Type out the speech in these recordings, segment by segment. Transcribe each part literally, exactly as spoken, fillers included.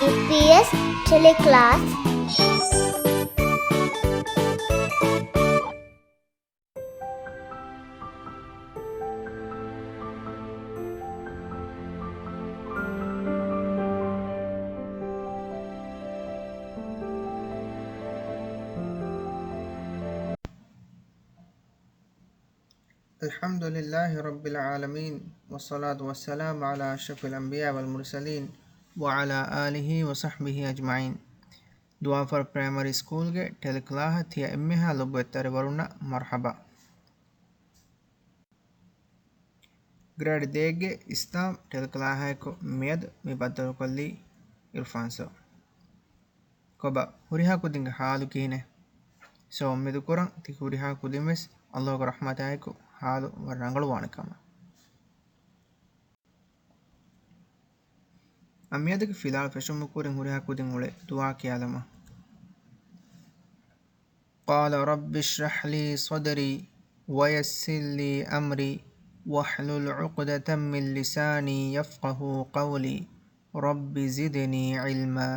އީޕީއެސް ޓެލެކްލާސް. الحمد لله رب العالمين، والصلاة والسلام على أشرف الأنبياء والمرسلين، وعلى آله وصحبه أجمعين. ދުވާފަރު ޕްރައިމަރީ ސްކޫލްގެ ޓެލެކްލާހަށް ތިޔަ އެންމެހާ ލޮބުވެތި ދަރިވަރުންނަށް މަރުޙަބާ. ގްރޭޑް ދޭއްގެ އިސްލާމް ޓެލެކްލާހާއެކު މިއަދު މި ބައްދަލުކޮށްލީ އިރުފާން ސާރ. ކޮބާ ހުރިހާ ކުދިންގެ ޙާލު ކިހިނެއް؟ ސޯ، އުއްމީދު ކުރަން ތި ހުރިހާ ކުދިން ވެސް ﷲ ގެ ރަޙްމަތާއެކު ޙާލު ވަރަށް ރަނގަޅުވާނެ ކަމަށް. އަ، މިއަދުގެ ފިލާވަޅު ފެށުމުގެ ކުރިން ހުރިހާ ކުދިން އުޅޭ ދުޢާ ކިޔާލަމާ. قال رب اشرح لي صدري ويسر لي أمري واحلل عقدة من لساني يفقهوا قولي رب زدني علما.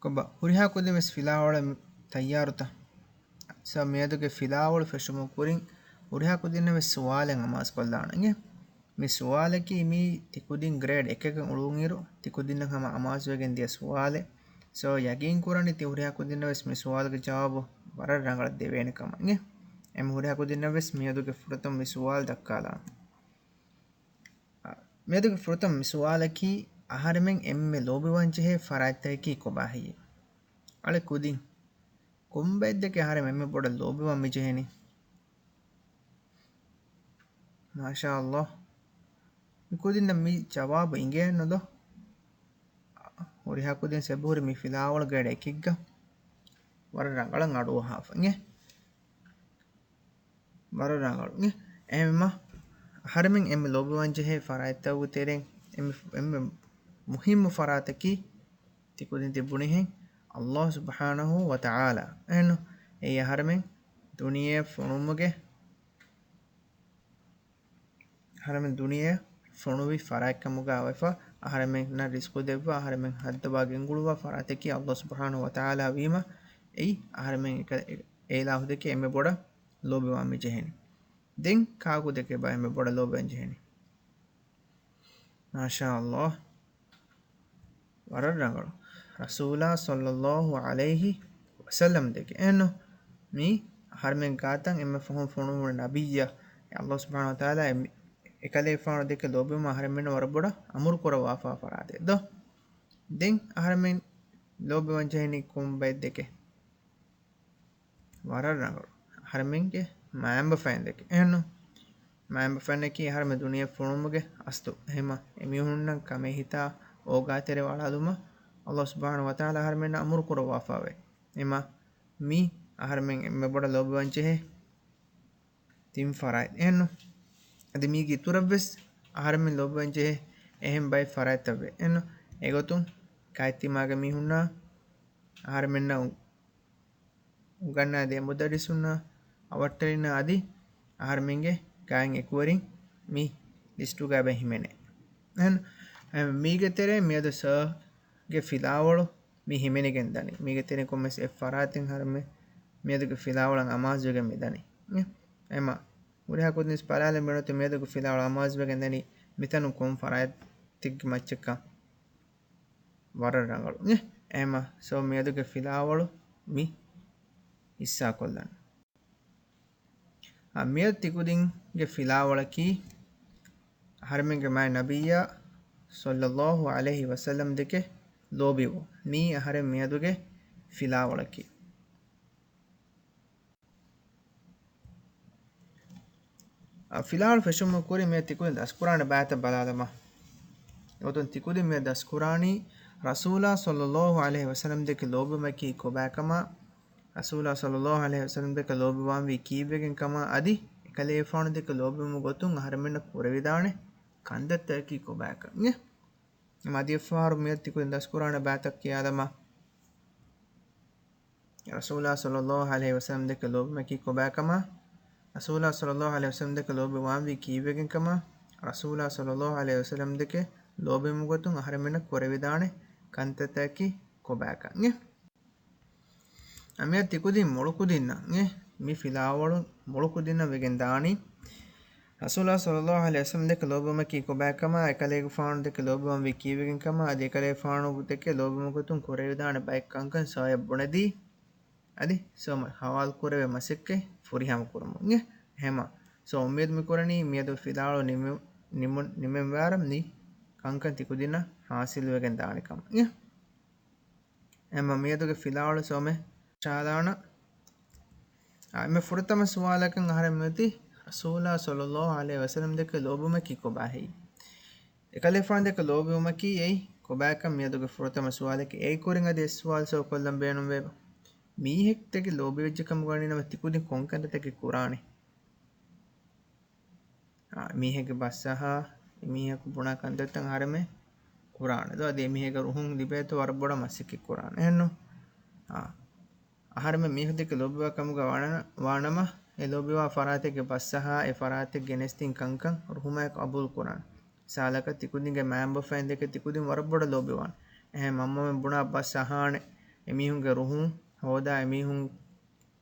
ކޮބާ ހުރިހާ ކުދިން ވެސް ފިލާވަޅަށް ތައްޔާރުތަ؟ ސާރ، މިއަދުގެ ފިލާވަޅު ފެށުމުގެ ކުރިން ހުރިހާ ކުދިންނަށް ވެސް ސުވާލެއް އަމާޒުކޮށްލާނަން އިނގޭ. މި ސުވާލަކީ މީ ތި ކުދިން ގްރޭޑް އެކަކަށް އުޅުނުއިރު ތި ކުދިންނަށް ހަމަ އަމާޒުވެގެން ދިޔަ ސުވާލެއް. ސޯ، ޔަގީން ކުރަނީ ތި ހުރިހާ ކުދިންނަށް ވެސް މި ސުވާލުގެ ޖަވާބު ވަރަށް ރަނގަޅަށް ދެވޭނެ ކަމަށް އިނގޭ. އެހެން ހުރިހާ ކުދިންނަށް ވެސް މިއަދުގެ ފުރަތަމަ މި ސުވާލު ދައްކާލާނަން. މިއަދުގެ ފުރަތަމަ މި ސުވާލަކީ، އަހަރެމެން އެންމެ ލޯބިވާން ޖެހޭ ފަރާތްތަކަކީ ކޮބާ ހެއްޔޭ؟ އަޅެ ކުދިން، ކޮން ބައެއްދެކެ އަހަރެމެން އެންމެ ބޮޑަށް ލޯބިވާން މި ޖެހެނީ؟ މާޝާﷲ. މި ކުދިންނަށް މި ޖަވާބު އިނގޭނު ދޯ؟ ހުރިހާ ކުދިން ސެބަހުރި މި ފިލާވަޅު ގްރޭޑް އެކެއްގަ ވަރަށް ރަނގަޅަށް އަޑުއަހާފަ އިނގޭ. ވަރަށް ރަނގަޅު. އެ، އެހެންވީމަ، އަހަރެމެން އެންމެ ލޯބިވާން ޖެހޭ ފަރާތްތަކުގެ ތެރެއިން އެންމެ، އެންމެ މުހިއްމު ފަރާތަކީ ތި ކުދިން ތި ބުނިހެން، ﷲ ސުބްޙާނަހޫ ވަތަޢާލާ. އެހެންނު، އެއީ އަހަރެމެން ދުނިޔެއަށް ފޮނުވުމުގެ، އަހަރެމެން ދުނިޔެއަށް ފޮނުވި ފަރާތްކަމުގަ ވެފަ، އަހަރެމެންނަށް ރިޒްޤު ދެއްވާ، އަހަރެމެން ހައްދަވާ ގެންގުޅުއްވާ ފަރާތަކީ ﷲ ސުބްޙާނަހޫ ވަތަޢާލާ ވީމަ، އެއީ އަހަރެމެން އެކަ-، އެ-، އެ އިލާހު ދެކެ އެންމެ ބޮޑަށް ލޯބިވާން މި ޖެހެނީ. ދެން ކާކު ދެކެ ބާ އެންމެ ބޮޑަށް ލޯބިވާން ޖެހެނީ؟ މާޝާﷲ. ވަރަށް ރަނގަޅު. ރަސޫލާ ޞައްލަﷲ ޢަލައިހި ވަސައްލަމް ދެކެ. އެހެންނު، މީ އަހަރެމެން ގާތަށް އެންމެ ފަހުން ފޮނުވުނު ނަބިއްޔާ، ﷲ ސުބްޙާނަހޫ ވަތަޢާލާ އެ-، އެކަލޭގެފާނު ދެކެ ލޯބިވުމަށް އަހަރެމެންނަށް ވަރަށް ބޮޑަށް އަމުރު ކުރައްވާފާ ފަރާތެއް ދޯ؟ ދެން އަހަރެމެން ލޯބިވާން ޖެހެނީ ކޮން ބައެއް ދެކެ؟ ވަރަށް ރަނގަޅު. އަހަރެމެންގެ މައިންބަފައިން ދެކެ. އެހެންނު، މައިންބަފައިންނަކީ އަހަރެމެން ދުނިޔެ ފޮނުވުމުގެ އަސްލު. އެހެމަ އެމީހުންނަށް ކަމޭ ހިތާ އޯގާތެރިވާ އަޅާލުމަށް ﷲ ސުބްޙާނަހޫ ވަތަޢާލާ އަހަރެމެންނަށް އަމުރު ކުރައްވާފައިވޭ. އެމަ މީ އަހަރެމެން އެންމެ ބޮޑަށް ލޯބިވާން ޖެހޭ ތިން ފަރާތް. އެހެންނު، އަދި މީގެ އިތުރަށްވެސް އަހަރެމެން ލޯބިވާން ޖެހޭ އެހެން ބައެއް ފަރާތްތައްވޭ. އެހެންނު، އެގޮތުން ކައިތިމާގެ މީހުންނާ އަހަރެމެންނަށް އު-، އުނގަންނާދޭ މުދައްރިސުންނާ އަވަށްޓެރިންނާ އަދި އަހަރެމެންގެ ގާތް އެކުވެރިން މި ލިސްޓުގަ ބައެއް ހިމެނޭ. އެހެން، އެ، މީގެ ތެރޭ މިއަދު ސާގެ ފިލާވަޅު މި ހިމެނިގެން ދަނީ. މީގެ ތެރެއިން ކޮންމެސް އެއް ފަރާތެއް އަހަރެމެން މިއަދުގެ ފިލާވަޅަށް އަމާޒުވެގެން މި ދަނީ. އެ، އެމަ ހުރިހާ ކުދިން ބަލާލަން ބޭނުންތަ މިއަދުގެ ފިލާވަޅު އަމާޒުވެގެން ދަނީ މިތަނުން ކޮން ފަރާތެއްގެ މައްޗަށްކަން. ވަރަށް ރަނގަޅު. އެ، އެމަ، ސޯ މިއަދުގެ ފިލާވަޅު މި ހިއްސާކޮށްލަން. އާ، މިއަދު ތިކުދިންގެ ފިލާވަޅަކީ އަހަރެމެންގެ މާތް ނަބިއްޔާ ޞައްލަﷲ ޢަލައިހި ވަސައްލަމް ދެކެ ލޯބިވުން. މީ އަހަރެން މިއަދުގެ ފިލާވަޅަކީ. އަ، ފިލާވަޅު ފެށުމުގެ ކުރިން މިއަދު ތިކުދިން ދަސްކުރާނެ ބައިތައް ބަލާލަމާ. އެގޮތުން ތިކުދިން މިއަދު ދަސްކުރާނީ ރަސޫލާ ޞައްލަﷲ ޢަލައިހި ވަސައްލަމް ދެކެ ލޯބިވުމަކީ ކޮބާކަމާ، ރަސޫލާ ޞައްލަﷲ ޢަލައިހި ވަސައްލަމް ދެކެ ލޯބިވާންވީ ކީއްވެގެން ކަމާ އަދި އެކަލޭގެފާނު ދެކެ ލޯބިވުމުގެ ގޮތުން އަހަރެމެންނަށް ކުރެވިދާނެ ކަންތައްތަކަކީ ކޮބާކަން. އެ، މަދިޔަފާރު މިއަދު ތިކުދިން ދަސްކުރާނެ ބައިތައް ކިޔާލަމާ. ރަސޫލާ ޞައްލަﷲ ޢަލައިހި ވަސައްލަމް ދެކެ ލޯބިވުމަކީ ކޮބާކަމާ، ރަސޫލާ ޞައްލަﷲ ޢަލައިހި ވަސައްލަމް ދެކެ ލޯބިވާންވީ ކީއްވެގެން ކަމާ، ރަސޫލާ ޞައްލައްލާހު ޢަލައިހި ވަސައްލަމް ދެކެ ލޯބިވުމުގެ ގޮތުން އަހަރެމެންނަށް ކުރެވިދާނެ ކަންތައްތަކަކީ ކޮބާކަން އެ؟ އަ، މިއަދު ތިކުދިން މޮޅުކުދިންނަށް އެ މި ފިލާވަޅު މޮޅުކުދިންނަށް ވެގެން ދާނީ، ރަސޫލާ ޞައްލައްލާހު ޢަލައިހި ވަސައްލަމް ދެކެ ލޯބިވުމަކީ ކޮބާކަމާ، އެކަލޭގެފާނު ދެކެ ލޯބިވަންވީ ކީއްވެގެން ކަމާ، އަދި އެކަލޭގެފާނު ދެކެ ލޯބިވުމުގެ ގޮތުން ކުރެވިދާނެ ބައެއް ކަންކަން ސޯޔަށް ބުނެދީ، އަދި ސޯމަށް ހަވާލު ކުރެވޭ މަސައްކަތް ފުރިހަމަ ކުރަމުން އެ. އެހެމަ، ސޯ އުއްމީދު މި ކުރަނީ މިއަދު ފިލާވަޅު ނިމި-، ނިމު-، ނިމެންވާރަމް ނި ކަންކަން ތިކުދިންނަށް ހާސިލުވެގެން ދާނެ ކަމަށް އެ. އެމަ މިއަދުގެ ފިލާވަޅު ސޯމެ ޗާލާނަ. އާ، އެމެ ފުރަތަމަ ސުވާލަކަށް އަހަރެން މިއޮތީ، ރަސޫލާ ޞައްލައްލާހު ޢަލައިހި ވަސައްލަމް ދެކެ ލޯބުމަކީ ކޮބާހެއް؟ އެކަލޭފާނު ދެކެ ލޯބިވުމަކީ އެއީ ކޮބާކަން މިއަދުގެ ފުރަތަމަ ސުވާލަކީ. އެއީ ކުރިން އަދި އެއް ސުވާލު ސޯ ކޮށްލަން ބޭނުންވޭ. މީހެއް ދެކެ ލޯބިވެއްޖެ ކަމުގަ ވަނީ ނަމަ ތިކުދިން ކޮން ކަންތައްތަކެއް ކުރާނެ؟ އާ، މީހެއްގެ ބަސް އަހާ، އެ މީހަކު ބުނާ ކަންތައްތައް އަހަރެމެން ކުރާނެ ދޯ؟ އަދި އެ މީހެއްގެ ރުހުން ލިބޭތޯ ވަރަށް ބޮޑަށް މަސައްކަތް ކުރާނެ. އެހެންނު؟ އާ، އަހަރެމެން މީހަކު ދެކެ ލޯބިވާ ކަމުގަ ވާނަ-، ވާނަމަ، އެ ލޯބިވާ ފަރާތެއްގެ ބަސް އަހާ، އެ ފަރާތެއް ގެނެސްދިން ކަންކަން ރުހުމާއެކު ޤަބޫލު ކުރާނެ. މިސާލަކަށް ތިކުދިންގެ މައިންބަފައިން ދެކެ ތިކުދިން ވަރަށް ބޮޑަށް ލޯބިވާނެ. އެހެން މަންމަމެން ބުނާ ބަސް އަހާނެ. އެމީހުންގެ ރުހުން ހޯދާ އެމީހުން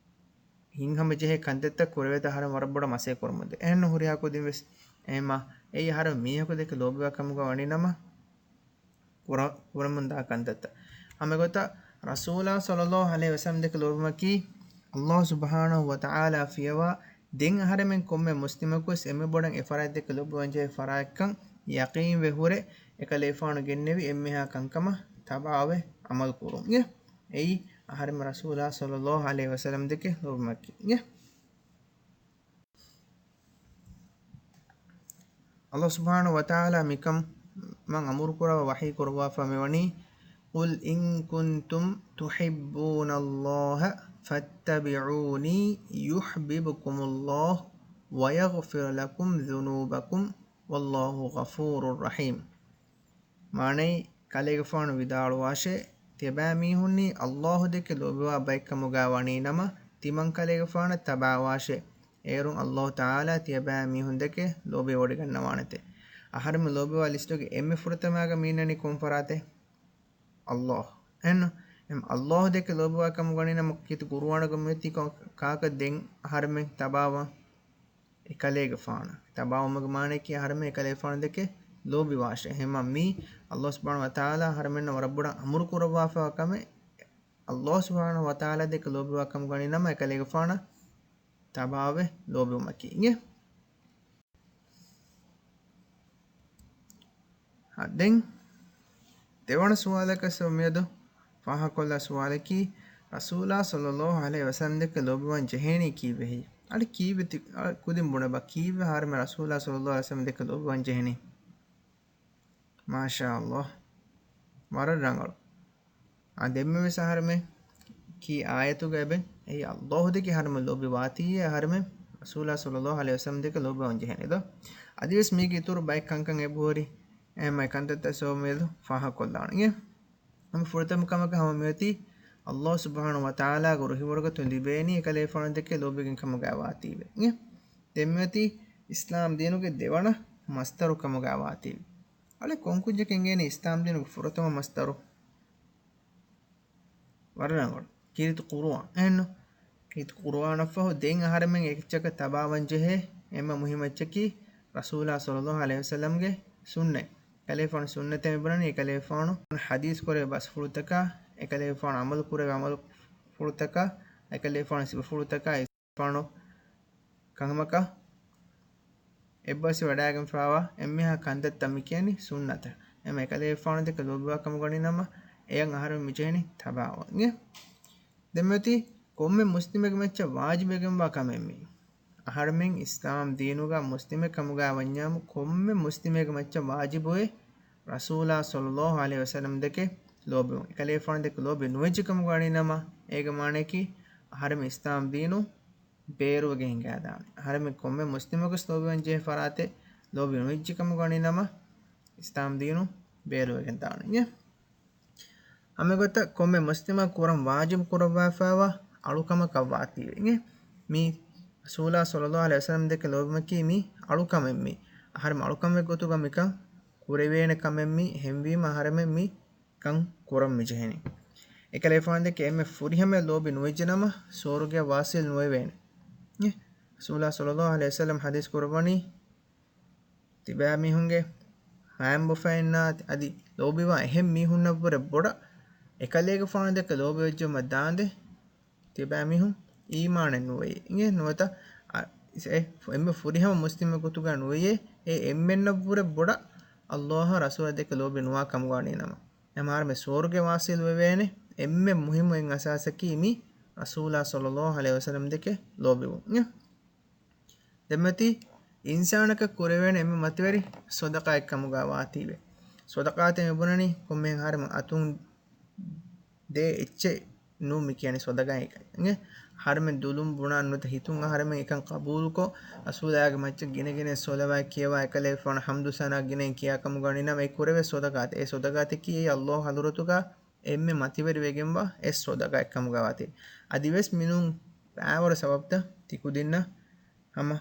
ހިތްހަމަޖެހޭ ކަންތައްތައް ކުރެވޭތޯ އަހަރެން ވަރަށް ބޮޑަށް މަސައްކަތް ކުރަމުންދޭ. އެހެންނު ހުރިހާ ކުދިން ވެސް އެހެމާ އެއީ އަހަރެން މީހަކު ދެކެ ލޯބިވާ ކަމުގަ ވަނީ ނަމަ ކުރަ-، ކުރަމުންދާ ކަންތައްތައް. ހަމަ ގޮތަށް ރަސޫލާ ޞައްލައްލާހު ޢަލައިހި ވަސައްލަމް ދެކެ ލޯބުމަކީ، ﷲ ސުބްޙާނަހު ވަތަޢާލާ ފިޔަވާ ދެން އަހަރެމެން ކޮންމެ މުސްލިމަކުވެސް އެންމެ ބޮޑަށް އެ ފަރާތް ދެކެ ލޯބިވާންޖެހޭ ފަރާތްކަން ޔަޤީންވެ ހުރެ، އެކަލޭފާނު ގެންނެވި އެންމެހާ ކަންކަމަށް ތަބާވެ ޢަމަލު ކުރުން. އެ، އެއީ އަހަރެމެން ރަސޫލާ ޞައްލައްލާހު ޢަލައިހި ވަސައްލަމް ދެކެ ލޯބުމަކީ. އެ. ﷲ ސުބްޙާނަހު ވަތަޢާލާ މިކަމަށް އަމުރު ކުރާ ވަޙީ ކުރައްވާފަ މިވަނީ، قل إن كنتم تحبون الله فاتبعوني يحببكم الله ويغفر لكم ذنوبكم والله غفور رحيم. މާނައީ، ކަލޭގެފާނު ވިދާޅުވާށޭ، ތިޔަބައިމީހުންނީ ﷲ ދެކެ ލޯބިވާ ބައެއްކަމުގަ ވަނީ ނަމަ، ތިމަން ކަލޭގެފާނަށް ތަބާވާށޭ. އޭރުން ﷲ ތަޢާލާ ތިޔަބައިމީހުން ދެކެ ލޯބިވޮޑިގަންނަވާނެތެ. އަހަރެމެން ލޯބިވާ ލިސްޓުގެ އެންމެ ފުރަތަމައިގަ މީންނަނީ ކޮން ފަރާތެއް؟ ﷲ. އެހެންނު؟ އެހެން ﷲ ދެކެ ލޯބިވާ ކަމުގަ ވަނީ ނަމަ ކީރިތި ޤުރުއާނުގަ މިއޮތީ ކޮ-، ކާކަށް ދެން އަހަރެމެން ތަބާވާ؟ އެކަލޭގެފާނަށް. ތަބާވުމުގެ މާނައަކީ އަހަރެމެން އެކަލޭގެފާނު ދެކެ ލޯބިވާށޭ. އެހެންމަ މީ ﷲ ސުބްޙާނަހު ވަތަޢާލާ އަހަރެމެންނަށް ވަރަށް ބޮޑަށް އަމުރު ކުރައްވާފައިވާ ކަމެއް، ﷲ ސުބްޙާނަހު ވަތަޢާލާ ދެކެ ލޯބިވާ ކަމުގަ ވަނީ ނަމަ އެކަލޭގެފާނަށް ތަބާވެ ލޯބިވުމަކީ. އިނގޭ؟ އާ، ދެން ދެވަނަ ސުވާލަކަށް މިއަދު ފާހަގަކޮށްލާ ސުވާލަކީ، ރަސޫލާ ޞައްލައްލާހު ޢަލައިހި ވަސައްލަމް ދެކެ ލޯބިވާން ޖެހޭނީ ކީއްވެހެއްޔޭ؟ އަދި ކީއްވެ ތި-، އަ، ކުދިން ބުނެބަ، ކީއްވެ އަހަރެމެން ރަސޫލާ ޞައްލައްލާހު ޢަލައިހި ވަސައްލަމް ދެކެ ލޯބިވާން ޖެހެނީ؟ މާޝާﷲ. ވަރަށް ރަނގަޅު. އާ، ދެންމެވެސް އަހަރެމެން ކީ އާޔަތުގަ އެބަ، އެއީ ﷲ ދެކެ އަހަރެމެން ލޯބިވާތީ، އަހަރެމެން ރަސޫލާ ޞައްލައްލާހު ޢަލައިހި ވަސައްލަމް ދެކެ ލޯބިވާން ޖެހޭނެ ދޯ؟ އަދިވެސް މީގެ އިތުރު ބައެއް ކަންކަން އެބަހުރި، އެހެން އެ ކަންތައްތައް ސޯމިއަލު ފާހަގަކޮށްލާނަން. އެ ހަމަ ފުރަތަމަ ކަމަކަށް ހަމަ މިއޮތީ ﷲ ސުބްޙާނަހު ވަތަޢާލާގެ ރުހިވަރުގަތުން ލިބޭނީ އެކަލޭފާނު ދެކެ ލޯބިގެން ކަމުގައި ވާތީވެ. އެ ދެންމެއޮތީ އިސްލާމް ދީނުގެ ދެވަނަ މަސްދަރު ކަމުގައި ވާތީވެ. އަޅެ ކޮން ކުއްޖަކަށް އިނގޭނީ އިސްލާމް ދީނުގެ ފުރަތަމަ މަސްދަރު؟ ވަރަށް ރަނގަޅު. ކީރިތި ޤުރުއާން. އެހެންނު؟ ކީރިތި ޤުރުއާނަށްފަހު ދެން އަހަރެމެން އެއްޗަކަށް ތަބާވަން ޖެހޭ އެންމެ މުހިއްމު އެއްޗަކީ ރަސޫލާ ޞައްލައްލާހު ޢަލައިހި ވަސައްލަމްގެ ސުންނަތް. އެކަލޭފާނު ސުންނަތޭ މިބުނަނީ، އެކަލޭފާނު ޙަދީޘް ކުރެވޭ ބަސްފުޅުތަކާ، އެކަލޭފާނު ޢަމަލު ކުރެވޭ ޢަމަލުފުޅުތަކާ، އެކަލޭފާނު ސިފަފުޅުތަކާ ފާނު ކަންކަމަކަށް އެއްބަސްވެވަޑައިގެންފާވާ އެންމެހާ ކަންތައްތައް މިކިޔަނީ ސުންނަތަށް. އެމަ އެކަލޭފާނު ދެކެ ލޯބިވާ ކަމުގަ ވަނީ ނަމަ، އެޔަށް އަހަރެމެން މިޖެހެނީ ތަބާވަން. އެ ދެންމެއޮތީ ކޮންމެ މުސްލިމެއްގެ މައްޗަށް ވާޖިބުވެގެންވާ ކަމެއް މީ. އަހަރެމެން އިސްލާމް ދީނުގަ މުސްލިމެއް ކަމުގައި ވަންޏާމު، ކޮންމެ މުސްލިމެއްގެ މައްޗަށް ވާޖިބުވޭ ރަސޫލާ ޞައްލައްލާހު ޢަލައިހި ވަސައްލަމް ދެކެ ލޯބިވުން. އެކަލޭފާނު ދެކެ ލޯބި ނުވެއްޖެ ކަމުގަ ވަނީ ނަމަ، އޭގެ މާނައަކީ އަހަރެމެން އިސްލާމް ދީނު ބޭރުވެގެން ހިނގައިދާނެ. އަހަރެމެން ކޮންމެ މުސްލިމަކުވެސް ލޯބިވަން ޖެހޭ ފަރާތެއް ލޯބި ނުވެއްޖެ ކަމުގަ ވަނީ ނަމަ، އިސްލާމް ދީނު ބޭރުވެގެން ދާނެ. އިނގޭ؟ ހަމަ އެގޮތަށް ކޮންމެ މުސްލިމަކު ކުރަން ވާޖިބު ކުރައްވާފައިވާ އަޅުކަމަކަށް ވާތީވެ. އިނގޭ؟ މީ ރަސޫލާ ޞައްލައްލާހު ޢަލައިހި ވަސައްލަމް ދެކެ ލޯބިވުމަކީ މީ އަޅުކަމެއް މީ. އަހަރެމެން އަޅުކަންވެ ގޮތުގަ މިކަން ކުރެވޭނެ ކަމެއް މީ ހެންވީމަ އަހަރެމެން މި ކަން ކުރަން މިޖެހެނީ. އެކަލޭފާނު ދެކެ އެންމެ ފުރިހަމަ ލޯބި ނުވެއްޖެ ނަމަ ސުވަރުގެ ވާސިލް ނުވެވޭނެ. އެ ރަސޫލާ ޞައްލައްލާހު ޢަލައިހި ވަސައްލަމް ޙަދީޘް ކުރައްވަނީ، ތިބާމީހުންގެ މައިންބަފައިންނާ އަދި ލޯބިވާ އެހެން މީހުންނަށްވުރެ ބޮޑަށް އެކަލޭގެފާނު ދެކެ ލޯބިވެއްޖެވުމަށް ދާންދެ ތިބާމީހުން އީމާނެއް ނުވެޔޭ. އިނގޭ ނުވަތަ އަ، އެ، އެންމެ ފުރިހަމަ މުސްލިމެއް ގޮތުގަ ނުވެޔޭ. އެ އެންމެންނަށްވުރެ ބޮޑަށް އައްލާހަށް ރަސޫލާ ދެކެ ލޯބި ނުވާ ކަމުގަ ވަނީ ނަމަ. އެމާރުމެ ސުވަރުގެ ވާސިލް ވެވޭނެ. އެންމެ މުހިއްމު އެއް އަސާސަކީ މި ރަސޫލާ ޞައްލައްލާހު ޢަލައިހި ވަސައްލަމް ދެކެ ލޯބިވުން. އެ ދެމަތި އިންސާނަކަށް ކުރެވޭނެ އެންމެ މަތިވެރި ޞަދަޤާއެއް ކަމުގަ ވާތީވެ. ޞަދަޤާތެއް މިބުނަނީ ކޮންމެހެން އަހަރެމެން އަތުން ދޭ އެއްޗެއް ނޫން މި ކިޔަނީ ޞަދަޤާތް ކަން. އެނގޭ؟ އަހަރެމެން ދުލުން ބުނާ ނުވަތަ ހިތުން އަހަރެމެން އެކަން ޤަބޫލުކޮށް، ރަސޫލާގެ މައްޗަށް ގިނަ ގިނަ ޞަލަވާތް ކިޔަވާ، އެކަލޭގެފާނު ޙަމްދު ސަނާ ގިނައިން ކިޔާ ކަމުގަ ވަނީ ނަމަ، އެ ކުރެވޭ ޞަދަޤާތެއް. އެ ޞަދަޤާތަކީ އެއީ އައްލާހު ޙަޟްރަތުގަ އެންމެ މަތިވެރިވެގެންވާ އެއް ޞަދަޤާތް ކަމުގަ ވާތީ. އަދިވެސް މިނޫން ބައިވަރު ސަބަބުތައް ތިކުދިންނަށް ހަމަ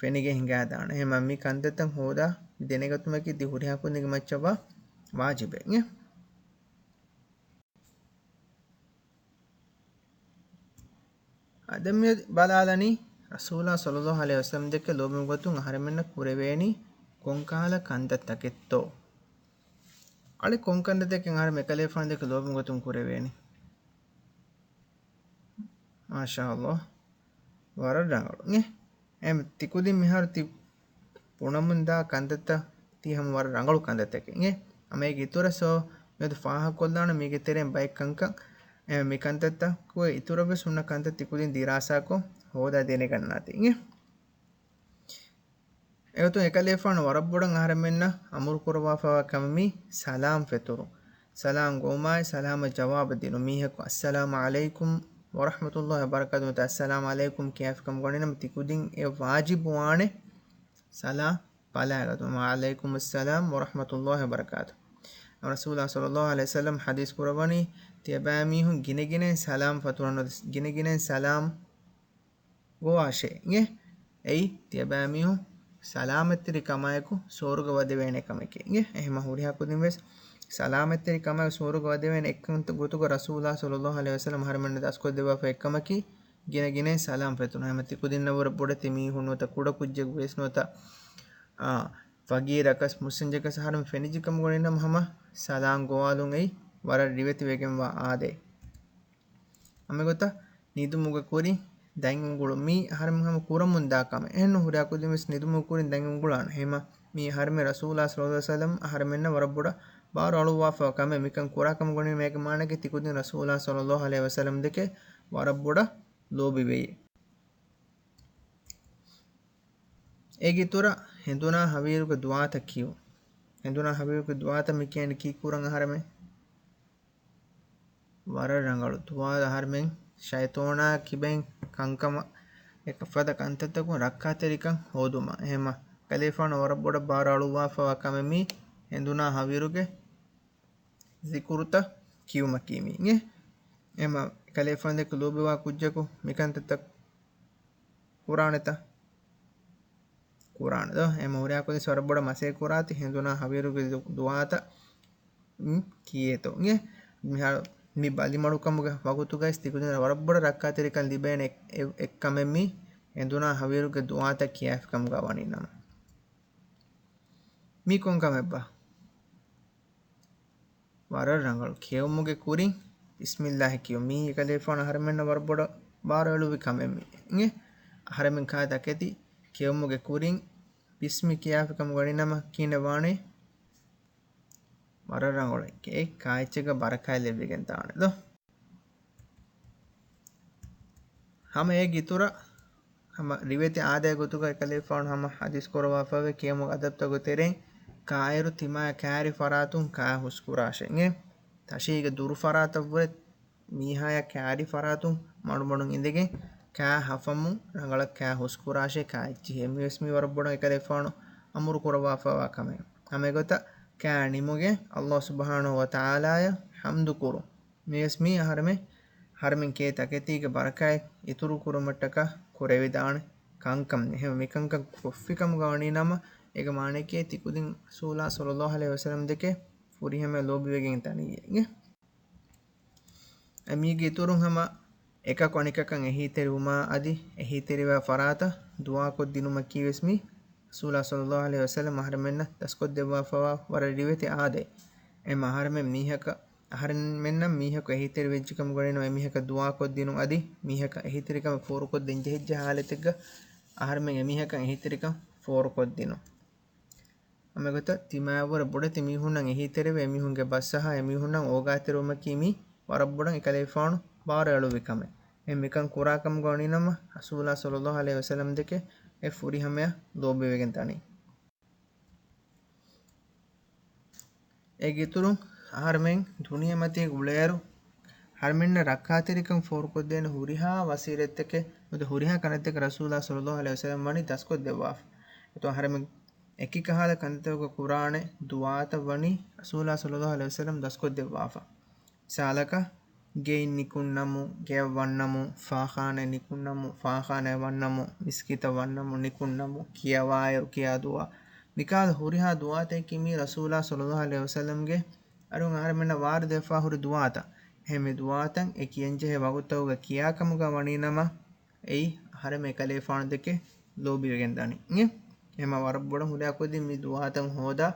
ފެނިގެން ހިނގާދާނެ. އެހެންމަ މި ކަންތައްތައް ހޯދާ ދެނެގަތުމަކީ ދި ހުރިހާ ކުދިންގެ މައްޗަށްވާ ވާޖިބެއް. އަދި މި ބަލާލަނީ ރަސޫލާ ޞައްލައްލާހު ޢަލައިހި ވަސައްލަމް ދެކެ ލޯބިވުމުގެ ގޮތުން އަހަރެމެންނަށް ކުރެވޭނީ ކޮންކަހަލަ ކަންތައްތަކެއްތޯ؟ އަޅި ކޮން ކަންތައްތަކެއް އަހަރެމެން އެކަލޭގެފާނު ދެކެ ލޯބިވުމުގެ ގޮތުން ކުރެވޭނީ؟ މާޝާﷲ. ވަރަށް ރަނގަޅު. އެ، އެ، ތިކުދިން މިހާރު ތި ބުނަމުންދާ ކަންތައްތައް ތީ ހަމަ ވަރަށް ރަނގަޅު ކަންތައްތަކެއް. އެ، ހަމަ އޭގެ އިތުރަށް ސޯ މިއަދު ފާހަގަކޮށްލާނަ މީގެ ތެރެއިން ބައެއް ކަންކަން، އެ، މި ކަންތައްތަކުގެ އިތުރަށްވެސް ހުންނަ ކަންތައް ތިކުދިން ދިރާސާކޮށް ހޯދާ ދެނެގަންނާތީ. އެ، އެގޮތުން އެކަލޭގެފާނު ވަރަށް ބޮޑަށް އަހަރެމެންނަށް އަމުރު ކުރައްވާފައިވާ ކަމެއް މީ ސަލާމް ފެތުރުން. ސަލާމް ގޮވުމާއި ސަލާމަށް ޖަވާބު ދިނުން. މީހަކު އައްސަލާމު ޢަލައިކުމް ވަރަޙްމަތުﷲ ވަބަރަކާތު ނުވަތަ އައްސަލާމު ޢަލައިކުމް ކިޔާފިކަމުގަ ވަނީ ނަމަ ތިކުދިން އެ ވާޖިބުވާނެ ސަލާމް ބަލާގަތުން. ވަޢަލައިކުމުއްސަލާމް ވަރަޙްމަތުﷲ ވަބަރަކާތު. ރަސޫލާ ޞައްލައްލާހު ޢަލައިހި ވަސައްލަމް ޙަދީޘް ކުރައްވަނީ ތިޔަބައިމީހުން ގިނަގިނައިން ސަލާމް ފެތުރަން ނުވަތަ ގިނަގިނައިން ސަލާމް ގޮވާށޭ. އިނގޭ؟ އެއީ ތިޔަބައިމީހުން ސަލާމަތްތެރި ކަމާއެކު ސުވަރުގެ ވަދެވޭނެ ކަމެކޭ. އިނގޭ؟ އެހެންމަ ހުރިހާ ކުދިން ވެސް ސަލާމަތްތެރި ކަމާއެކު ސުވަރުގެ ވަދެވޭނެ އެއްކަން ގޮތުގަ ރަސޫލާ ޞައްލައްލާހު ޢަލައިހި ވަސައްލަމް އަހަރެމެންނަށް ދަސްކޮށްދެއްވާފަ އެއްކަމަކީ ގިނަ ގިނައިން ސަލާމް ފެތުން. ހަމަ ތިކުދިންނަށްވުރެ ބޮޑެތި މީހުން ނުވަތަ ކުޑަކުއްޖެއް ވެސް ނުވަތަ، އާ، ފަގީރަކަސް މުސްލިމް ޖަކަސް އަހަރެމެން ފެނިއްޖެ ކަމުގަ ވަނީ ނަމަ ހަމަ ސަލާމް ގޮވާލުން އެއީ ވަރަށް ރިވެތިވެގެންވާ އާދައެއް. ހަމަ އެގޮތަށް ނިދުމުގެ ކުރިން ދަތް އުނގުޅުން މީ އަހަރެމެން ހަމަ ކުރަމުންދާ ކަމެއް. އެހެންނު ހުރިހާ ކުދިން ވެސް ނިދުމުގެ ކުރިން ދަތް އުނގުޅާނެ. ހަމަ މީ އަހަރެމެން ރަސޫލާ ޞައްލައްލާހު ޢަލައިހި ވަސައްލަމް އަހަރެމެންނަށް ވަރަށް ބޮޑަށް ބާރު އަޅުއްވާފަ ކަމެއް. މިކަން ކުރާ ކަމުގަ ވަނީ މޭގެ މާނައަކީ ތިކުދިން ރަސޫލާ ޞައްލައްލާހު ޢަލައިހި ވަސައްލަމް ދެކެ ވަރަށް ބޮޑަށް ލޯބިވެޔޭ. އޭގެ އިތުރަށް ހެނދުނާ ހަވީރުގެ ދުޢާތައް ކިޔުން. ހެނދުނާ ހަވީރުގެ ދުޢާތައް މި ކިޔަނީ ކީއްކުރަން އަހަރެމެން؟ ވަރަށް ރަނގަޅު. ދުޢާ އަހަރެމެން ޝައިޠޯނާ ކިބައިން ކަންކަމަށް އެކަފަދަ ކަންތައްތަކުން ރައްކާތެރިކަން ހޯދުމަށް. އެހެންމަ ކަލޭފާނު ވަރަށް ބޮޑަށް ބާރު އަޅުއްވާފައިވާ ކަމެއް މީ ހެނދުނާ ހަވީރުގެ ޒިކުރުތައް ކިޔުމަކީ މީ. އެ، އެހެންމަ ކަލޭފާނު ދެކެ ލޯބިވާ ކުއްޖަކު މިކަންތައްތައް ކުރާނެތަ؟ ކުރާނެ ދޯ؟ އެ މަހުރިޔާ ކުދިން ވަރަށް ބޮޑަށް މަސައްކަތް ކުރާތި ހެނދުނާ ހަވީރުގެ ދު-، ދުޢާތައް، އު، ކިޔޭތޯ. އެ މިހާރު މި ބަލިމަޑުކަމުގެ ވަގުތުގައި ތިކުދިން ވަރަށް ބޮޑަށް ރައްކާތެރިކަން ލިބޭނެ އެއް، އެއް، އެއްކަމެއް މީ ހެނދުނާ ހަވީރުގެ ދުޢާތައް ކިޔާފިކަމުގަ ވަނީ ނަމަ. މީ ކޮން ކަމެއްބާ؟ ވަރަށް ރަނގަޅު. ކިޔެވުމުގެ ކުރިން ބިސްމިއްލާހި ކިޔުން. މީ އެކަލޭފާނު އަހަރެމެންނަށް ވަރަށް ބޮޑަށް ބާރު އެޅުއްވި ކަމެއް މީ. އެ، އަހަރެމެން ކާ ތަކެތި ކިޔެވުމުގެ ކުރިން ބިސްމި ކިޔާފި ކަމުގަ ވަނީ ނަމަ ކިހިނެއް ވާނެ؟ ވަރަށް ރަނގަޅު. އެ ކާ އެއްޗެއްގަ ބަރަކާތް ލެއްވިގެން ދާނެ ދޯ. ހަމަ އޭގެ އިތުރަށް ހަމަ ރިވެތި އާދައިގެ ގޮތުގައި ކަލޭފާނު ހަމަ ޙަދީޘް ކުރައްވާފައިވޭ ކިޔެވުމުގެ އަދަބުތަކުގެ ތެރެއިން ކާއިރު ތިމާޔަށް ކާރި ފަރާތުން ކާ ހުސްކުރާށޭ. ތަށީގެ ދުރު ފަރާތަށްވުރެ މީހާޔަށް ކާރި ފަރާތުން މަޑުމަޑުން އިނދެގެން ކާ ހަފަމުން ރަނގަޅަށް ކާ ހުސްކުރާށޭ ކާ އެއްޗިހޭ. މިވެސް މީ ވަރަށް ބޮޑަށް އެކަލޭފާނު އަމުރު ކުރައްވާފައިވާ ކަމެއް. ހަމަ އެގޮތަށް ކާ ނިމުގެން ﷲ ސުބްޙާނަހޫ ވަތަޢާލާޔަށް ޙަމްދު ކުރުން. މިވެސް މީ އަހަރެމެން، އަހަރެމެން ކޭ ތަކެތީގެ ބަރަކާތް އިތުރު ކުރުމަށްޓަކާ ކުރެވިދާނެ ކަންކަން. އެހެން މިކަންކަން ކޮށްފި ކަމުގަ ވަނީ ނަމަ، އޭގެ މާނައަކީ ތިކުދިން ރަސޫލާ ޞައްލައްލާހު ޢަލައިހި ވަސައްލަމް ދެކެ ފުރިހަމަޔަށް ލޯބިވެގެން ތަނީ. އެމީގެ އިތުރުން ހަމަ އެކަކު އަނެކަކަށް އެހީތެރިވުމާ އަދި އެހީތެރިވާ ފަރާތަށް ދުޢާކޮށްދިނުމަކީ ވެސް މީ ރަސޫލާ ޞައްލައްލާހު ޢަލައިހި ވަސައްލަމް އަހަރެމެންނަށް ދަސްކޮށްދެއްވާފަވާ ވަރަށް ރިވެތި އާދައެއް. އެމަ އަހަރެމެން މީހަކަށް އަހަރެމެންނަށް މީހަކު އެހީތެރިވެއްޖެކަމުގަ ވަނީނަމަ އެމީހަކަށް ދުޢާކޮށްދިނުން އަދި މީހަކަށް އެހީތެރިކަމެއް ފޯރުކޮށްދޭން ޖެހިއްޖެ ހާލަތެއްގަ އަހަރެމެން އެމީހަކަށް އެހީތެރިކަން ފޯރުކޮށްދިނުން. ހަމައެގޮތަށް ތިމާވަރަށް ބޮޑެތި މީހުންނަށް އެހީތެރިވެ އެމީހުންގެ ބަސްއަހާ އެމީހުންނަށް އޯގާތެރިވުމަކީ މީ ވަރަށް ބޮޑަށް އެކަލޭފާނު ބާރު އެޅުއްވި ކަމެއް. އެ މިކަން ކުރާކަމުގަ ވަނީނަމަ ރަސޫލާ ޞައްލައްލާހު ޢަލައިހި ވަސައްލަމް ދެކެ އެ ފުރިހަމަޔަށް ލޯބިވެގެން ތަނީ. އޭގެ އިތުރުން އަހަރެމެން ދުނިޔެމަތީގަ އުޅޭއިރު، އަހަރެމެންނަށް ރައްކާތެރިކަން ފޯރުކޮށްދޭނެ ހުރިހާ ވަސީލަތްތަކެއް، ނުވަތަ ހުރިހާ ކަންތައްތަކެއް ރަސޫލާ ޞައްލައްލާހު ޢަލައިހި ވަސައްލަމް ވަނީ ދަސްކޮށްދެއްވާފަ. އެތޯ އަހަރެމެން އެކި ކަހަލަ ކަންތައްތަކުގަ ކުރާނެ ދުޢާތައް ވަނީ ރަސޫލާ ޞައްލައްލާހު ޢަލައިހި ވަސައްލަމް ދަސްކޮށްދެއްވާފަ. މިސާލަކަށް، ގެއިން ނިކުންނަމުން، ގެޔަށް ވަންނަމުން، ފާޚާނައެއް ނިކުންނަމުން، ފާޚާނައަށް ވަންނަމުން، މިސްކިތަށް ވަންނަމުން، ނިކުންނަމުން، ކިޔަވާއިރު ކިޔާ ދުޢާ. މިކަހަލަ ހުރިހާ ދުޢާތަކަކީ މީ ރަސޫލާ ޞައްލައްލާހު ޢަލައިހި ވަސައްލަމްގެ އަރުން އަހަރެމެންނަށް ވާރިދުވެފާ ހުރި ދުޢާތައް. އެހެން މި ދުޢާތައް އެ ކިޔަންޖެހޭ ވަގުތުތަކުގަ ކިޔާކަމުގަ ވަނީނަމަ، އެއީ އަހަރެމެން އެކަލޭފާނު ދެކެ ލޯބިވެގެން ދާނީ. އެ ހަމަ ވަރަށް ބޮޑަށް ހުރިހާ ކުދިން މި ދުޢާތައް ހޯދާ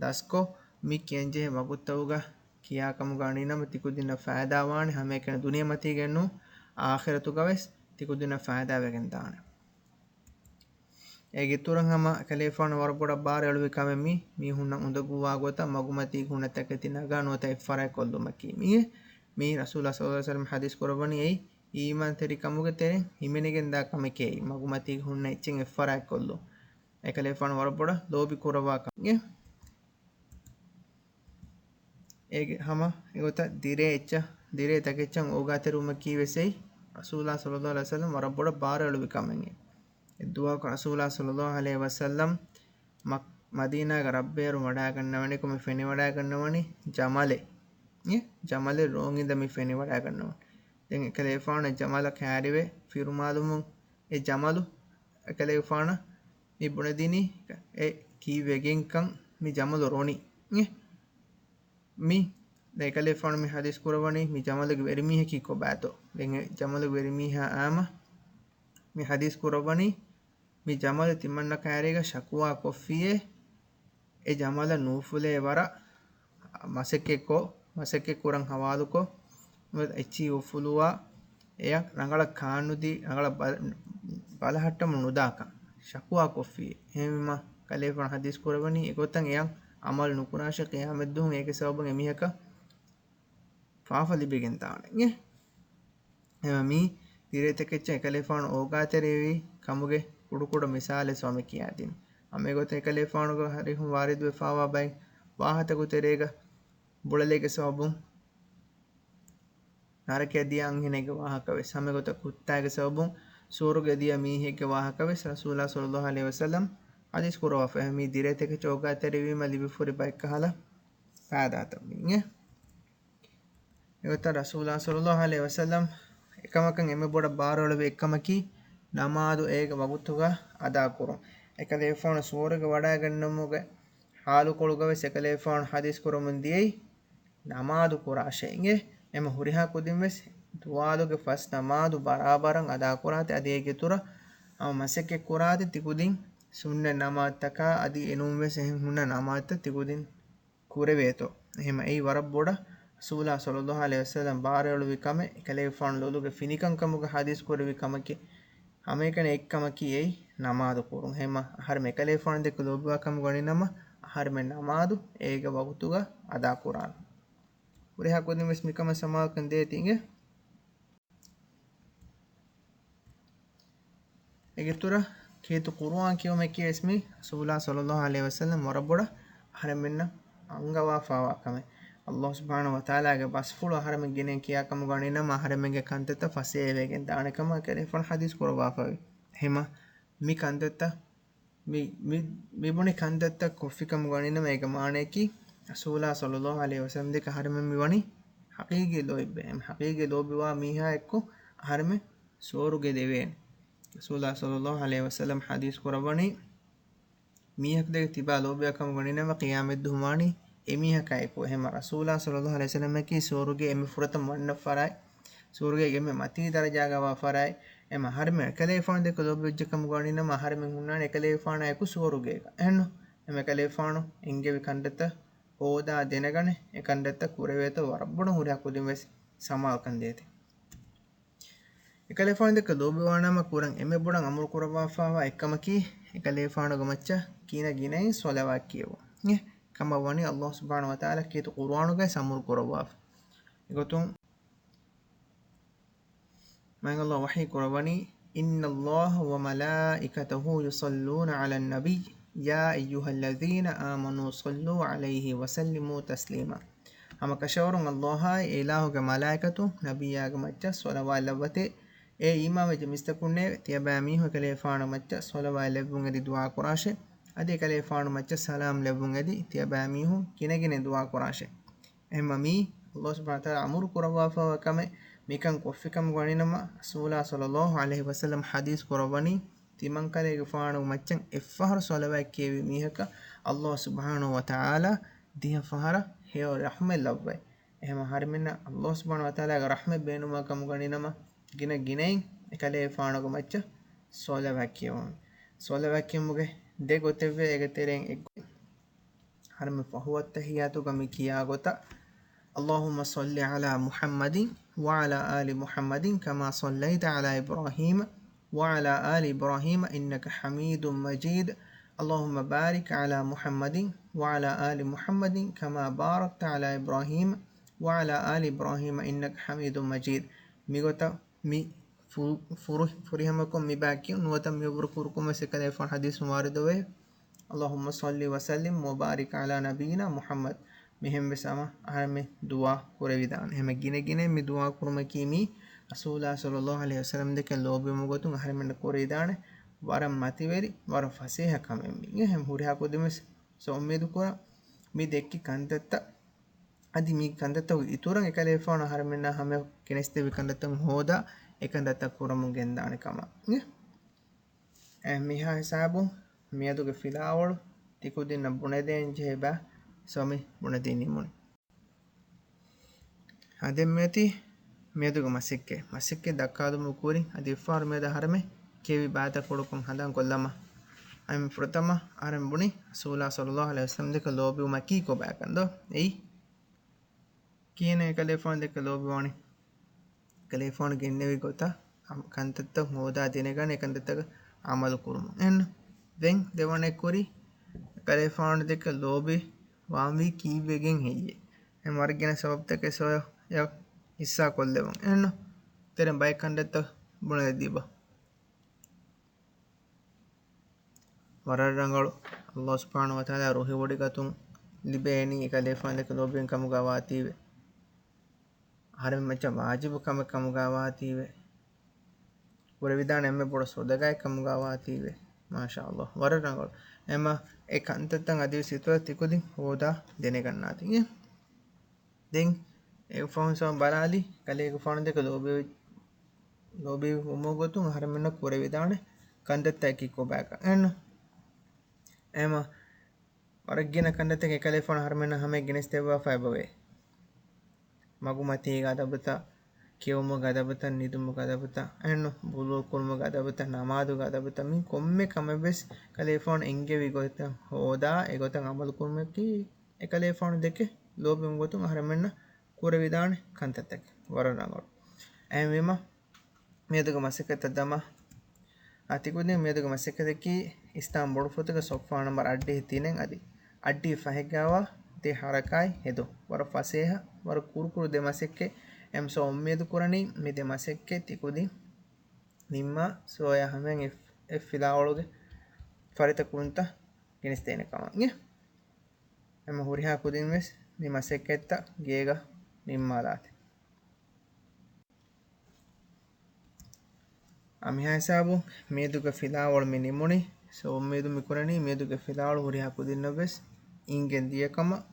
ދަސްކޮށް، މި ކިޔަންޖެހޭ ވަގުތުތަކުގަ ކިޔާކަމުގަ ވަނީނަމަ ތިކުދިންނަށް ފައިދާވާނެ، ހަމައެކަނި ދުނިޔެމަތީގައެއްނޫން، އާޚިރަތުގަ ވެސް ތިކުދިންނަށް ފައިދާވެގެން ދާނެ. އޭގެ އިތުރަށް ހަމަ އެކަލޭފާނު ވަރަށް ބޮޑަށް ބާރު އެޅުއްވި ކަމެއް މީ، މީހުންނަށް އުނދަގޫވާ ގޮތަށް މަގުމަތީގަ ހުންނަ ތަކެތި ނަގާ ނުވަތަ އެއްފަރާތް ކޮށްލުމަކީ މީ. މީ ރަސޫލާ ޞައްލައްލާހު ޢަލައިހި ވަސައްލަމް ޙަދީޘް ކުރައްވަނީ އެއީ އީމާންތެރިކަމުގެ ތެރެއިން ހިމެނިގެންދާ ކަމެކޭ. މަގުމަތީގަ ހުންނަ އެއްޗެއް އެއްފަރާތް ކޮށްލުން. އެކަލޭފާނު ވަރަށް ބޮޑަށް ލޯބި ކުރައްވާ ކަމެއް. އޭގެ ހަމަ އެގޮތަށް ދިރޭ އެއްޗަށް، ދިރޭ ތަކެއްޗަށް އޯގާތެރިވުމަކީ ވެސް އެއީ ރަސޫލާ ޞައްލައްލާހު ޢަލައިހި ވަސައްލަމް ވަރަށް ބޮޑަށް ބާރު އެޅުއްވި ކަމެއް. އެއްދުވަހަކު ރަސޫލާ ޞައްލައްލާހު ޢަލައިހި ވަސައްލަމް މަ-، މަދީނާގެ ރަށްބޭރު ވަޑައިގަންނަވަނިކޮށް މި ފެނިވަޑައިގަންނަވަނީ ޖަމަލެއް. އެ ޖަމަލެއް ރޯނގިންދަ މި ފެނިވަޑައިގަންނަވަނީ. ދެން އެކަލޭފާނު ޖަމަލަށް ކައިރިވެ ފިރުމާލުމުން އެ ޖަމަލު އެކަލޭފާނަށް މި ބުނެދިނީ އެ ކީއްވެގެންކަން މި ޖަމަލު ރޮނީ. އެ މި ދެކަލޭފާނު މި ޙަދީޘް ކުރައްވަނީ މި ޖަމަލުގެ ވެރިމީހަކީ ކޮބާތޯ؟ ދެން އެ ޖަމަލުގެ ވެރިމީހާ އާމަ މި ޙަދީޘް ކުރައްވަނީ މި ޖަމަލު ތިމަންނަ ކައިރީގަ ޝަކުވާ ކޮށްފިއޭ، އެ ޖަމަލަށް ނޫފުލޭ ވަރަށް މަސައްކަތްކޮށް، މަސައްކަތް ކުރަން ހަވާލުކޮށް، ނުވަތަ އެއްޗިހި އުފުލުވާ، އެޔަށް ރަނގަޅަށް ކާންނުދީ، ރަނގަޅަށް ބަ-، ބަލަހައްޓަމުން ނުދާކަން ޝަކުވާ ކޮށްފިއޭ. އެހެންވީމަ، ކަލޭފާނު ޙަދީޘް ކުރައްވަނީ އެގޮތަށް އެޔަށް ޢަމަލު ނުކުރާށޭ، ޤިޔާމަތްދުވަހު އޭގެ ސަބަބުން އެމީހަކަށް ފާފަ ލިބިގެން ދާނެ. އެ މީ ދިރޭ ތަކެއްޗަށް އެކަލޭފާނު އޯގާތެރިވި ކަމުގެ ކުޑަކުޑަ މިސާލެއް ސޯމެ ކިޔާދިން. ހަމަ އެގޮތަށް އެކަލޭފާނުގެ ހަރިހުން ވާރިދުވެފާވާ ބައެއް ވާހަތަކު ތެރޭގަ ބުޅަލޭގެ ސަބަބުން ނަރަކަޔަށް ދިޔަ އަންހެނެއްގެ ވާހަކަ ވެސް، ހަމަ އެގޮތަށް ކުއްތާގެ ސަބަބުން ސުވަރުގެ ދިޔަ މީހެއްގެ ވާހަކަ ވެސް ރަސޫލާ ޞައްލައްލާހު ޢަލައިހި ވަސައްލަމް ޙަދީޘް ކުރައްވާފަ. މީ ދިރޭ ތަކެއްޗަށް އޯގާތެރިވީމަ ލިބިފަ ހުރި ބައެއް ކަހަލަ ފައިދާތައް މީ. އެގޮތަށް ރަސޫލާ ޞައްލައްލާހު ޢަލައިހި ވަސައްލަމް އެކަމަކަށް އެންމެ ބޮޑަށް ބާރުއެޅުއްވި އެއްކަމަކީ ނަމާދު އޭގެ ވަގުތުގަ އަދާކުރުން. އެކަލޭފާނު ސުވަރުގެ ވަޑައިގަންނަވުމުގެ ޙާލުކޮޅުގަ ވެސް އެކަލޭފާނު ޙަދީޘް ކުރަމުން ދިޔައީ ނަމާދު ކުރާށޭ އިނގޭ. އެމަ ހުރިހާ ކުދިން ވެސް ދުވާލުގެ ފަސް ނަމާދު ބަރާބަރަށް އަދާކުރާތި، އަދި އޭގެ އިތުރަށް ހަމަ މަސައްކަތް ކުރާތި ތިކުދިން ސުންނަތް ނަމާދުތަކާ އަދި އެނޫން ވެސް އެހެން ހުންނަ ނަމާދުތައް ތިކުދިން ކުރެވޭތޯ. އެހެމަ އެއީ ވަރަށް ބޮޑަށް ރަސޫލާ ޞައްލައްލާހު ޢަލައިހި ވަސައްލަމް ބާރުއެޅުއްވި ކަމެއް، އެކަލޭގެފާނު ލޮލުގެ ފިނިކަންކަމުގެ ޙަދީޘް ކުރެއްވި ކަމަކީ، ހަމައެކަނި އެއްކަމަކީ އެއީ ނަމާދު ކުރުން. އެހެމަ އަހަރެމެން އެކަލޭގެފާނު ދެކެ ލޯބިވާ ކަމުގަ ވަނީނަމަ، އަހަރެމެން ނަމާދު އޭގެ ވަގުތުގަ އަދާކުރާން. ހުރިހާ ކުދިން ވެސް މިކަމަށް ސަމާލުކަން ދޭތީ އިނގޭ. އޭގެ އިތުރަށް ކީރިތި ޤުރުއާން ކިޔުމަކީ ވެސް މީ ރަސޫލާ ޞައްލައްލާހު ޢަލައިހި ވަސައްލަމް ވަރަށް ބޮޑަށް އަހަރެމެންނަށް އަންގަވާފާވާ ކަމެއް. ﷲ ސުބްޙާނަހޫ ވަތަޢާލާގެ ބަސްފުޅު އަހަރެމެން ގިނައިން ކިޔާ ކަމުގަ ވަނީނަމަ، އަހަރެމެންގެ ކަންތައްތައް ފަސޭހަވެގެން ދާނެ ކަމަށް އެކަލޭގެފާނު ޙަދީޘް ކުރައްވާފައިވޭ. އެހެމަ މި ކަންތައްތައް މި، މި، މި ބުނި ކަންތައްތައް ކޮށްފި ކަމުގަ ވަނީނަމަ، އޭގެ މާނައަކީ ރަސޫލާ ޞައްލައްލާހު ޢަލައިހި ވަސައްލަމް ދެކެ އަހަރެމެން މި ވަނީ ޙަޤީޤީ ލޯތްބެއް. ޙަޤީޤީ ލޯބިވާ މީހާ އެއްކޮށް އަހަރެމެން ސުވަރުގެ ދެވޭނެ. ރަސޫލާ ޞައްލައްލާހު ޢަލައިހި ވަސައްލަމް ޙަދީޘް ކުރައްވަނީ، މީހަކު ދެކެ ތިބާ ލޯބިވާ ކަމަށް ވަނީނަމަ ޤިޔާމަތްދުވަހު ވާނީ އެމީހަކާއެކު. އެހެންމަ ރަސޫލާ ޞައްލައްލާހު ޢަލައިހި ވަސައްލަމަކީ ސުވަރުގެ އެންމެ ފުރަތަމަ ވަންނަ ފަރާތް، ސުވަރުގޭގެ އެންމެ މަތީ ދަރަޖާގަ ވާ ފަރާތް. އެމަ އަހަރެމެން އެކަލޭފާނު ދެކެ ލޯބިވެއްޖެ ކަމަށް ވަނީނަމަ އަހަރެމެން ހުންނާނެ އެކަލޭފާނާއެކު ސުވަރުގޭގަ. އެހެންނު އެމަ އެކަލޭފާނު އެންގެވި ކަންތައްތައް ހޯދާ ދެނެގަނެ، އެ ކަންތައްތައް ކުރެވޭތޯ ވަރަށް ބޮޑަށް ހުރިހާ ކުދިން ވެސް ސަމާލުކަން ދޭތީ. އެކަލޭފާނު ދެކެ ލޯބިވާނަމަ ކުރަން އެންމެ ބޮޑަށް އަމުރު ކުރައްވާފާވާ އެއްކަމަކީ، އެކަލޭފާނުގެ މައްޗަށް ގިނަ ގިނައިން ޞަލަވާތް ކިޔެވުން. އެ ކަމަށް ވަނީ އައްލާހު ސުބްޙާނަހު ވަތަޢާލާ ކީރިތި ޤުރުއާނުގައި އަމުރު ކުރައްވާފަ. އެގޮތުން މާތް އައްލާހު ވަޙީ ކުރައްވަނީ، إن الله وملائكته يصلون على النبي يا أيها الذين آمنوا صلوا عليه وسلموا تسليما. ހަމަކަށަވަރުން އައްލާހާއި އެ އިލާހުގެ މަލާއިކަތުން ނަބިއްޔާގެ މައްޗަށް ޞަލަވާތް ލައްވަތޭ. އޭ އީމާންވެއްޖެ މީސްތަކުންނޭވެ! ތިޔަބައިމީހުން އެކަލޭފާނުގެ މައްޗަށް ޞަލަވާތް ލެއްވުން އެދި ދުޢާ ކުރާށޭ. އަދި އެކަލޭފާނުގެ މައްޗަށް ސަލާމް ލެއްވުން އެދި ތިޔަބައިމީހުން ގިނަގިނައިން ދުޢާ ކުރާށޭ. އެހެންމަ މީ އައްލާހު ސުބްޙާނަހު ވަތަޢާލާ އަމުރު ކުރައްވާފައިވާ ކަމެއް. މިކަން ކޮށްފިކަމަށް ވަނީނަމަ ރަސޫލާ ޞައްލައްލާހު ޢަލައިހި ވަސައްލަމަ ޙަދީޘް ކުރައްވަނީ، ތިމަންކަލޭގެފާނުގެ މައްޗަށް އެއްފަހަރު ޞަލަވާތް ކިޔެވި މީހަކަށް އައްލާހު ސުބްޙާނަހު ވަތަޢާލާ ދިހަ ފަހަރަށް ހެޔޮ ރަޙްމަތް ލައްވައި. އެހެންމަ އަހަރެމެންނަށް އައްލާހު ސުބްޙާނަހު ވަތަޢާލާގެ ރަޙްމަތް ބޭނުމާ ކަމުގަ ވަނީނަމަ ގިނަ ގިނައިން އެކަލޭގެފާނުގެ މައްޗަށް ޞަލަވާތް ކިޔެވުން. ޞަލަވާތް ކިޔުމުގެ ދެ ގޮތެއްވޭ. އޭގެ ތެރެއިން އެއް ގޮތް އަހަރެމެން ފަހު އައްތަޙިއްޔާތުގަ މި ކިޔާ ގޮތަށް، اللهم صل على محمد وعلى آل محمد كما صليت على إبراهيم وعلى آل إبراهيم إنك حميد مجيد. اللهم بارك على محمد وعلى آل محمد كما باركت على إبراهيم وعلى آل إبراهيم إنك حميد مجيد. މިގޮތަށް މި ފު-، ފުރު-، ފުރިހަމަކޮށް މި ބައި ކިޔުން. ނުވަތަ މި އުބުރު ކުރުކުން ވެސް އެކަލޭގެފާނު ޙަދީޘުން ވާރިދުވޭ، اللهم صل وسلم وبارك على نبينا محمد. މިހެން ވެސް ހަމަ އަހަރެމެން ދުޢާ ކުރެވިދާނެ. ހަމަ ގިނަ ގިނައިން މި ދުޢާ ކުރުމަކީ މީ ރަސޫލާ ޞައްލައްލާހު ޢަލައިހި ވަސައްލަމަ ދެކެ ލޯބިވުމުގެ ގޮތުން އަހަރެމެންނަށް ކުރެވިދާނެ ވަރަށް މަތިވެރި، ވަރަށް ފަސޭހަ ކަމެއް މީ. އެހެން ހުރިހާ ކުދިން ވެސް އުއްމީދު ކުރަން މި ދެއްކި ކަންތައްތައް އަދި މި ކަންތައްތަކުގެ އިތުރަށް އެކަލޭގެފާނު އަހަރެމެންނާ ހަމަޔަށް ގެނެސްދެއްވި ކަންތައްތައް ހޯދާ އެ ކަންތައްތައް ކުރަމުން ގެންދާނެ ކަމަށް. އެ، މިހާ ހިސާބުން މިއަދުގެ ފިލާވަޅު ތިކުދިންނަށް ބުނެދޭން ޖެހޭ ބައި ސޯމި ބުނެދީ ނިމުނީ. އާދެ މިއޮތީ މިއަދުގެ މަސައްކަތް. މަސައްކަތް ދައްކާލުމުގެ ކުރިން އަދި އެއްފަހަރު މިއަދު އަހަރެމެން ކިޔެވި ބައިތައް ކުޑަކޮށް ހަނދާން ކޮށްލަމާ. އަހަރެމެން ފުރަތަމަ އަހަރެމެން ބުނި ރަސޫލާ ޞައްލައްލާހު ޢަލައިހި ވަސައްލަމަ ދެކެ ލޯބިވުމަކީ ކޮބާކަން ދޯ؟ އެއީ ކިހިނެއް އެކަލޭގެފާނު ދެކެ ލޯބިވާނީ؟ އެކަލޭގެފާނު ގެންނެވި ގޮތަށް އަމ-، ކަންތައްތައް ހޯދާ ދެނެގަނެ އެކަންތައްތަކަށް އަމަލު ކުރުމުން. އެހެން ދެން ދެވަނަ ކުރި އެކަލޭގެފާނު ދެކެ ލޯބި ވާންވީ ކީއްވެގެން ހެއްޔޭ؟ އެ މަރަށް ގިނަ ސަބަބުތަކެއް ސޯޔަ ހިއްސާ ކޮށްލެވުން. އެހެން ތެރެ ބައެއް ކަންތައްތައް ބުނެދީބަ. ވަރަށް ރަނގަޅު. ﷲ ސުބްޙާނަހޫ ވަތަޢާލާ ރުހިވޮޑިގަތުން ލިބޭނީ އެކަލޭގެފާނު ދެކެ ލޯބިވުން ކަމުގަ ވާތީވެ. އަހަރެމެން މައްޗަށް ވާޖިބު ކަމެއް ކަމުގަ ވާތީވެ. ކުރެވިދާނެ އެންމެ ބޮޑު ޞަދަޤާތް ކަމުގަ ވާތީވެ. މާޝާﷲ. ވަރަށް ރަނގަޅު. އެމަ އެ ކަންތައްތައް އަދިވެސް އިތުރަށް ތިކުދިން ހޯދާ ދެނެގަންނާތީ. ދެން އެ ފަހުން ސޯ ބަލާލި، ކަލޭގެފާނު ދެކެ ލޯބި، ލޯބިވުމުގެ ގޮތުން އަހަރެމެންނަށް ކުރެވިދާނެ ކަންތައްތަކަކީ ކޮބާކަން. އެހެންނު؟ އެމަ ވަރަށް ގިނަ ކަންތައްތަކެއް އެކަލޭގެފާނު އަހަރެމެންނަށް ހަމަޔަށް ގެނެސްދެއްވާފަ އެބަވޭ. މަގުމަތީގެ އަދަބުތައް، ކެއުމުގެ އަދަބުތައް، ނިދުމުގެ އަދަބުތައް، އެހެންނު ބުލޫޣު ކުރުމުގެ އަދަބުތައް، ނަމާދުގެ އަދަބުތައް، މި ކޮންމެ ކަމެއްވެސް ކަލޭގެފާނު އެންގެވި ގޮތަށް ހޯދާ، އެގޮތަށް އަމަލު ކުރުމަކީ އެކަލޭގެފާނު ދެކެ ލޯބިވުމުގެ ގޮތުން އަހަރެމެންނަށް ކުރެވިދާނެ ކަންތައްތަކެއް. ވަރަށް ރަނގަޅު. އެހެންވީމަ، މިއަދުގެ މަސައްކަތަށް ދަމާ. އާ، ތިކުދިން މިއަދުގެ މަސައްކަތަކީ އިސްލާމް ބޮޑު ފޮތުގެ ޞަފްޙާ ނަމްބަރު އަށްޑިހަ ތިނެއް އަދި އަށްޑިހަ ފަހެއްގައިވާ ދެ ޙަރަކާތް ހެދުން. ވަރަށް ފަސޭހަ، ވަރަށް ކުރުކުރު ދެ މަސައްކަތް. އެމް ސޯ އުއްމީދު ކުރަނީ މި ދެ މަސައްކަތް ތިކުދިން ނިންމާ ސޯޔާ ހަމަޔަށް އެ، އެ ފިލާވަޅުގެ ފަރިތަ ކުރުންތައް ގެނެސްދޭނެ ކަމަށް. އެ ހަމަ ހުރިހާ ކުދިން ވެސް މި މަސައްކަތްތައް ގޭގަ ނިންމާލާތި. އާ، މިހާ ހިސާބުން މިއަދުގެ ފިލާވަޅު މި ނިމުނީ. ސޯ އުއްމީދު މި ކުރަނީ މިއަދުގެ ފިލާވަޅު ހުރިހާ ކުދިންނަށް ވެސް އިނގެން ދިޔަ ކަމަށް.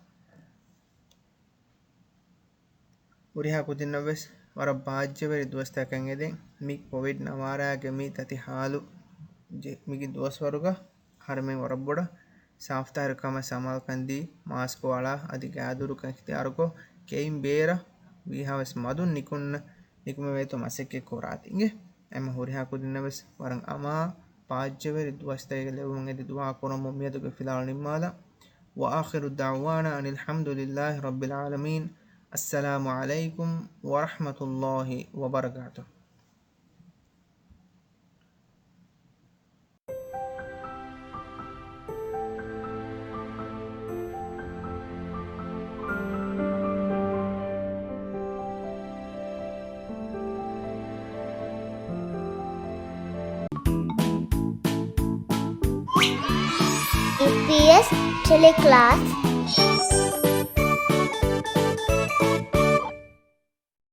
ހުރިހާ ކުދިންނަށް ވެސް ވަރަށް ބާއްޖަވެރި ދުވަސްތަކަށް އެދެން. މި ކޮވިޑް ނަވާރާގެ މި ތަތި ހާލު ޖެ-، މިގި ދުވަސްވަރުގަ އަހަރެމެން ވަރަށް ބޮޑަށް ސާފުތާހިރުކަމަށް ސަމާލުކަން ދީ، މާސްކު އަޅާ، އަދި ގާދޫރުކަން އިޚްތިޔާރުކޮށް، ކެއިން ބޭރަށް ވީހާވެސް މަދުން ނިކުންނަ، ނިކުމެވޭތޯ މަސައްކަތް ކުރާތި. އިނގޭ، އެމަ ހުރިހާ ކުދިންނަށް ވެސް ވަރަށް އަމާ ޕާއްޖަވެރި ދުވަސްތަކެއްގެ ލެވުމުން އެދި ދުޢާ ކުރަމުން މިއަދުގެ ފިލާވަޅު ނިންމާލަން. وآخر دعوانا أن الحمد لله رب العالمين. السلام عليكم ورحمة الله وبركاته. އެމްޕީއެސް ޓެލެކްލާސް.